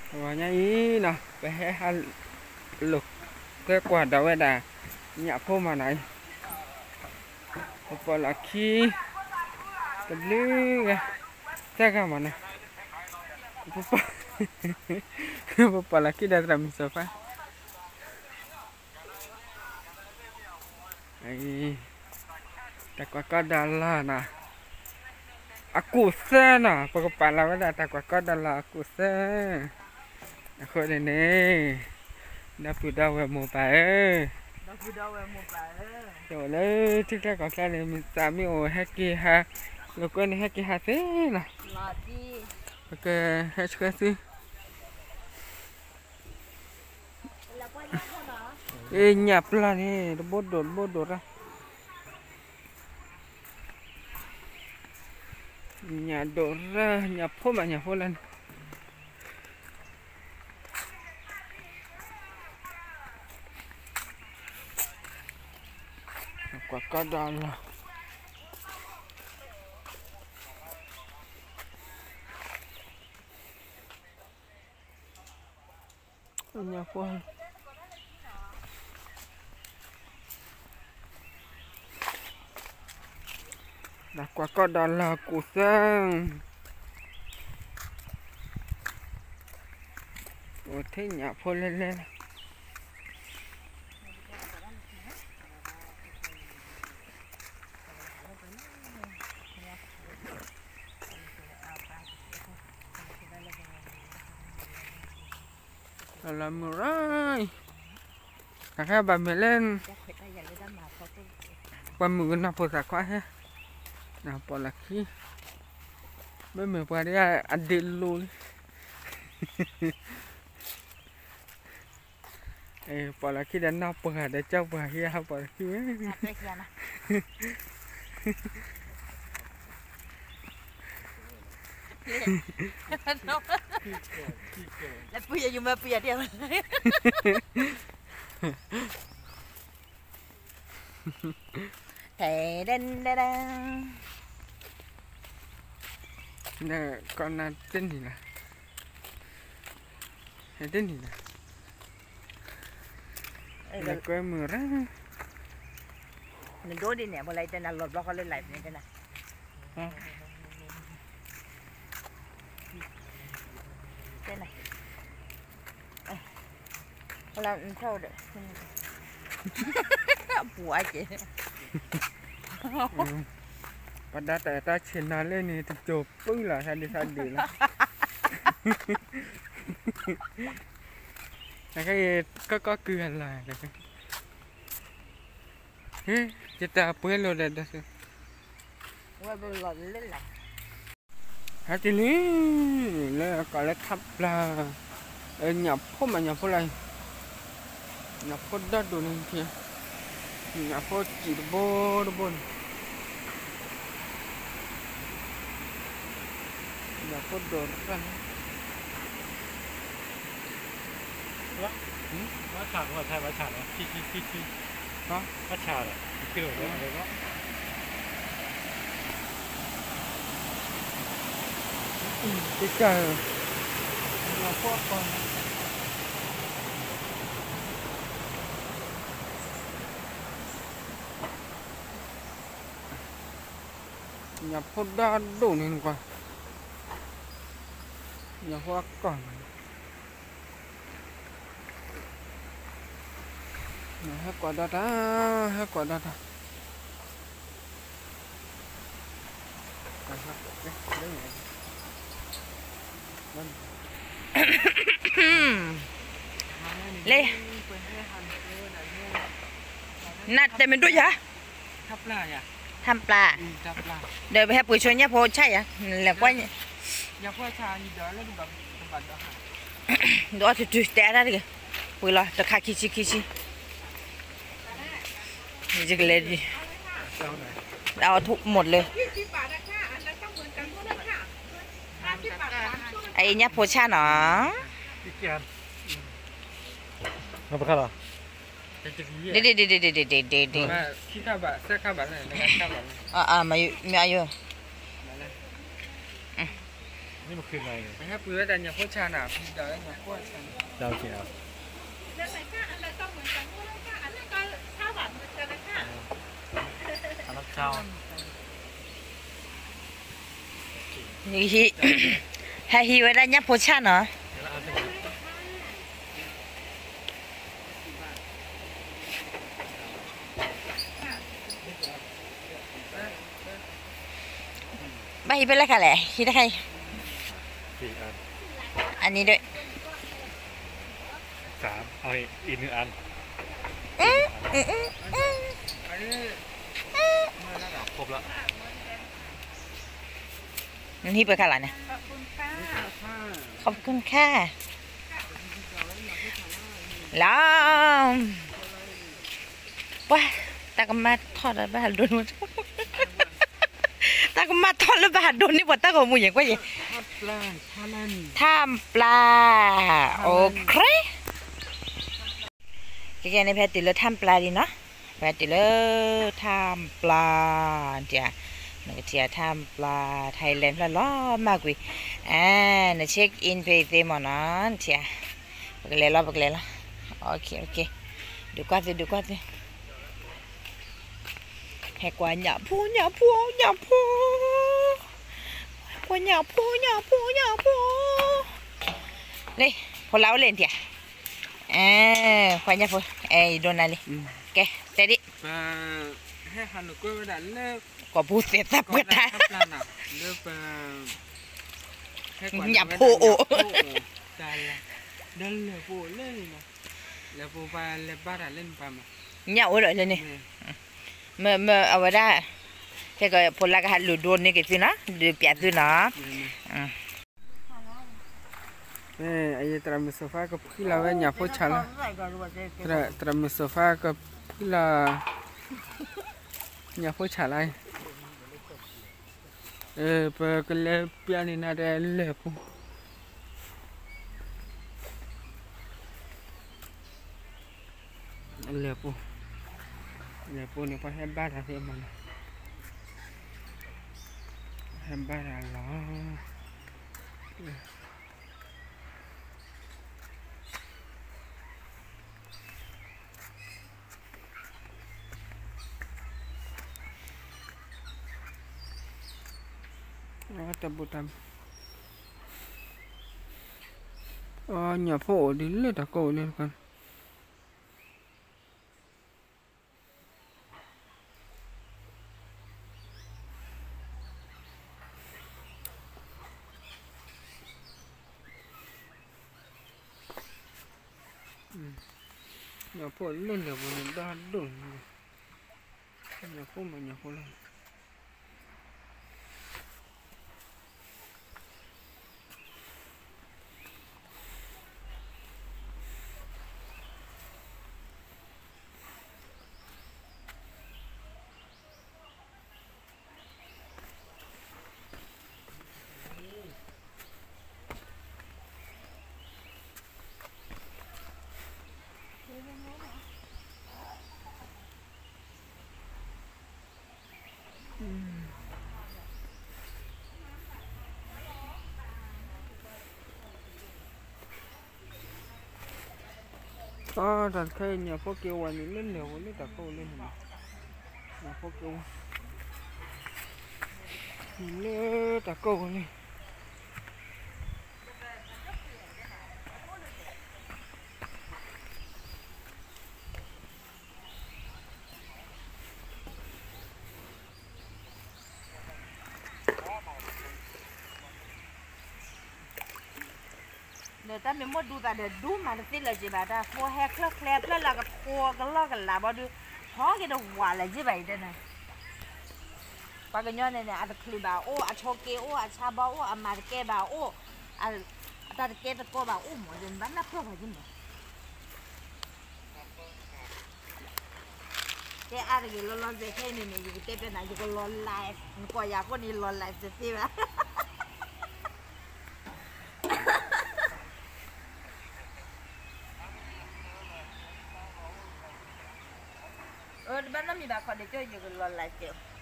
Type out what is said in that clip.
ပှၤညါအံၤနီၤ ပဟဲဟးလိာ်ကွဲကွၢ်ဒီးဝဲဒၣ် ညၣ်ဖိမးနီၤအံၤ, ပပိာ်လီၤခံ တဘျုးဂၤ သၢဂၤမးနီၤ, ပပိာ်လီၤခံဒီးသရၣ်မုၣ်စီၤပၤ တၢ်ကွၢ်ကီဒီလီၤနီၤ, အကူာ်သၢနီၤ, ပကပာ်လီၤဝဲဒၣ်တၢ်ကွၢ်ကီဒီလီၤအကူာ်သၢ, အဃိန့ၣ်န့ၣ် ဒီပုၢ်ဒီဝဲၢ်မိၢ်ပၢ်ဧၢ, ဒီပုၢ်ဒီဝဲၢ်မိၢ်ပၢ်ဧၢ, ကအိၣ်လၢထံချၢကီၢ်ချၢန့ၣ် မ့ၢ်သးမ့ၢ်အိၣ်ဟဲက့ၤဟး လိာ်ကွဲန့ၣ် ဟဲက့ၤဟးသ့နီၤ, ပကဟဲဆှၢသု အ့ၣ်ညၣ်ပျၢ်န့ၣ် တဘိဒိၣ်တဘိဒိၣ်ရၣ်, ညၣ်ဒိၣ်ရၣ် ညၣ်ဖိမးညၣ်ဖိလၢန့ၣ်, ကွၢ်ကီဒီလီၤ ညၣ်ဖိ တၢ်ကွၢ်ကီဒီလီၤကူာ်သၢ, အိၣ်ထဲညၣ်ဖိလဲၣ်လဲၣ်လီၤ လီၤမုၢ်ရၢ်, တၢ်ခါဘၣ်မ့ၢ်လၢ ပှၤမုၣ်ကနီၤဖိသၣ်ခွါဟဲ, နပိာ်လီၤခံ, မ့မ့ၢ်ပှၤဒ်အဒ့လိၤလံ, ပိာ်လီၤခံဒီးနီၢ်ပှၢ်ဒီးကၠီပှၢ်ဟံးဟးပိာ်လီၤခံဝဲ လၢပယယူၤမ့ၢ်ပယတၢ် ထဲဒဲဒဲဒဲ ဒီးကီးနၤတနံၤလီၤ, တနံၤလီၤ, လၢကွဲမုၢ်ရၣ်, နဒိဒ်န့ၣ် ပလၢတဲနၤလီၤဘျီဃီလၢ live န့ၣ်တဲနၤ, တဲနၤ လၢနထီၣ်ဒီး ပူၤအက့ၤ, ပှၤဒါတၢ်အဲၣ်တၢ်ဆ့ၣ်နီၤလၢန့ၣ် တစိၤပုၢ်လီၤ ဆါဒံးဆါဒံးလီၤ, နကဲကီကီကုၢ်အလီၢ်, ဟ့ၣ် ယတၢ်ပှဲၤလိာ်ဒီးဒီး ဟဲတနံၤ လၢအကိးလၢထးပျၢ်, ညၣ်ဖိမးညၣ်ဖိလၢ, ညၣ်ဖိဒီဒိၣ်န့ၣ်, ညၣ်ဖိစံာ်တဘိတဘိန့ၣ်, ညၣ်ဖိဒိၣ်ရၣ်န့ၣ်, ဘၣ်ဆၣ်လီၤ, ဘၣ်ဆၣ်လီၤ, ဘၣ်ဆၣ်လီၤ, တကး, ညၣ်ဖိဒၣ်ဒိၣ်န့ၣ်နကွၢ်, ညၣ်ဖိအကီၢ်န့ၣ် ဟဲကွၢ်ဒီးတၢ်, ဟဲကွၢ်ဒီးတၢ်, လၢ နတဲမ့ၢ်ဒိၣ်ယၤ, ထးပျၢ်, ဒီးပဟဲပှ့ၤဆိညၣ်ဖိဆၣ်ယၤ, လဲၤကွၢ်, ဒီးအီၣ်တုၤတုၤတဲအါတၢ်တဂ့ၤ, ပှ့ၤလီၤတခါခံဆံခံဆံ, ယကလဲၤ, အီၣ်ထုၣ်မ့ၢ်လၢ အအံၤညၣ်ဖိဆၣ်နီၤ, ဒ်ဒ်ဒ်ဒ်ဒ်ဒ်ဒ်ဒ်, မ့ၢ်အယိာ်, မ့ၢ်ပဃ့နၤအံၤ ဟဲပှ့ၤဝဲဒၣ်ညၣ်ဖိဆါနၤ ပှ့ၤဒၣ်ဝဲညၣ်ဖိဆါနၤ ဟဲဟံးဝဲဒၣ်ညၣ်ဖိဆါနီၤ. ဘၣ်ဟံးဖဲလဲၣ်ခါလဲၣ် ဟံးတခါအံၤ အနံၤဒၣ် สาม เอาอีกหนึ่งอัน อืม อืม อืม อืม ครบแล้ว นี่เปิดขนาดเนี่ย ขอบคุณค่ะ ขอบคุณค่ะ แล้ว ပှၤ တၢ်ကမၣ်ထီၣ်လၢဘၣ်ဟးဒိၣ်န့ၣ် တၢ်ကမၣ်ထီၣ်လၢဘၣ်ဟးဒိၣ်န့ၣ် ပှၤတၢ်ဂီၤမူယဲၢ်ကွၢ်ယဲၢ် ถ้ำปลา โอเค ကဲကဲန့ၣ် ဖဲတုၤလၢ ถ้ำปลา လံနီၤ ဖဲတုၤလၢ ถ้ำปลา နကထံၣ် ถ้ำปลา Thailand ဖျၢၣ်လီၤမၢ်ကွံာ် အဲ န check in ဖဲအံၤသ့မ့ၢ်နီၤ နထံၣ် ပကလဲၤလီၤ ပကလဲၤလီၤ OK OK ဒုးကွၢ်သု ဒုးကွၢ်သု ဟဲကွၢ်ညၣ်ဖိ ညၣ်ဖိ ညၣ်ဖိ ကွၢ်ညၣ်ဖိ ညၣ်ဖိ ညၣ်ဖိ လံ ဖိလၢအိၣ်လံနထံၣ် အဲ ကွၢ်ညၣ်ဖိ အဲ ယဒိနၤလံ ကဲ တဲဒံး ဟဲဟးလိာ်ကွဲဝဲဒၣ်လၢ ကိာ်ပူၤသဲးသးပှဲၤတၢ် ညၣ်ဖိအိၣ် ညၣ်အိၣ်ဒီးလၢန့ၣ် မ့ၢ် မ့ၢ်အဝဲဒၣ် ခဲကဖိလၢကဟးလူၤဒိန့ၢ်က့ၤသုနီၤ ဒုးပျးသုနီၤ သရၣ်မုၣ်စိၤဖါကဖှံလီၤဝဲညၣ်ဖိဆၣ်လီၤ သရၣ်မုၣ်စိၤဖါကဖှံလီၤ ညၣ်ဖိဆၣ်လီၤ ပကလဲၤပျးန့ၢ်နၤဒီးလၢၢ်ပူၤ လၢၢ်ပူၤ လၢၢ်ပူၤန့ၣ် ပှၤဟဲဘါတၢ်သ့မးနီၤ ဟဲဘါတၢ်လီၤ တၢ်ဘူၣ်တၢ်ဘါ အီ ညၣ်ဖိအိၣ်ဒ်လၢတၢ်ကိးအိၣ်လၢ ညၣ်ဖိလၢလၢၢ်ပူၤန့ၣ် ဒီဒိၣ်န့ၣ် ညၣ်ဖိမ့ၢ်ညၣ်ဖိလၢ အီ တၢ်တခါအံၤ ညၣ်ဖိက့ၤဝဲန့ၣ် လၢလၢၢ်ဝဲလၢတၢ်ကိးလၢန့ၣ် ညၣ်ဖိက့ၤဝဲ လၢတၢ်ကိးဝဲလၢ ဒီးတၢ်မ့ၢ်မိၢ်ဒူသးဒီး ဒူမးတသ့လၢၤက့ၤဘၣ် တၢ်ဖိဟဲချၢချဲဖျၢၣ်လၢကထိကလီၢ်ကလးဘီဒုး ဟီက့ၤတဝးလၢၤက့ၤဘၣ်အံၤတဲန့ၣ် ပှၤကညီန့ၣ်န့ၣ် အတချုးဘၣ်အိၣ် အဆိးက့အိၣ် အဆါဘီအိၣ် အမၤတကဲဘၣ်အိၣ် အတၢ်တကဲတကိးဘၣ်အိၣ်မး ယဘၣ်နၢ်ပၢၢ်ပှၤက့ၤမး တဲအါတဂ့ၤ လီၤလီၤဆဲးခဲအံၤန့ၣ်န့ၣ် ယကတဲပျဲနၤ ယကလီၤ live နကွၢ်ယၤအဃိန့ၣ် လီၤ live တသ့ဘၣ် တဘၣ်နီတမံၤဘၣ် ခီဒဲးကၠိ ယကလီၤ live က့ၤ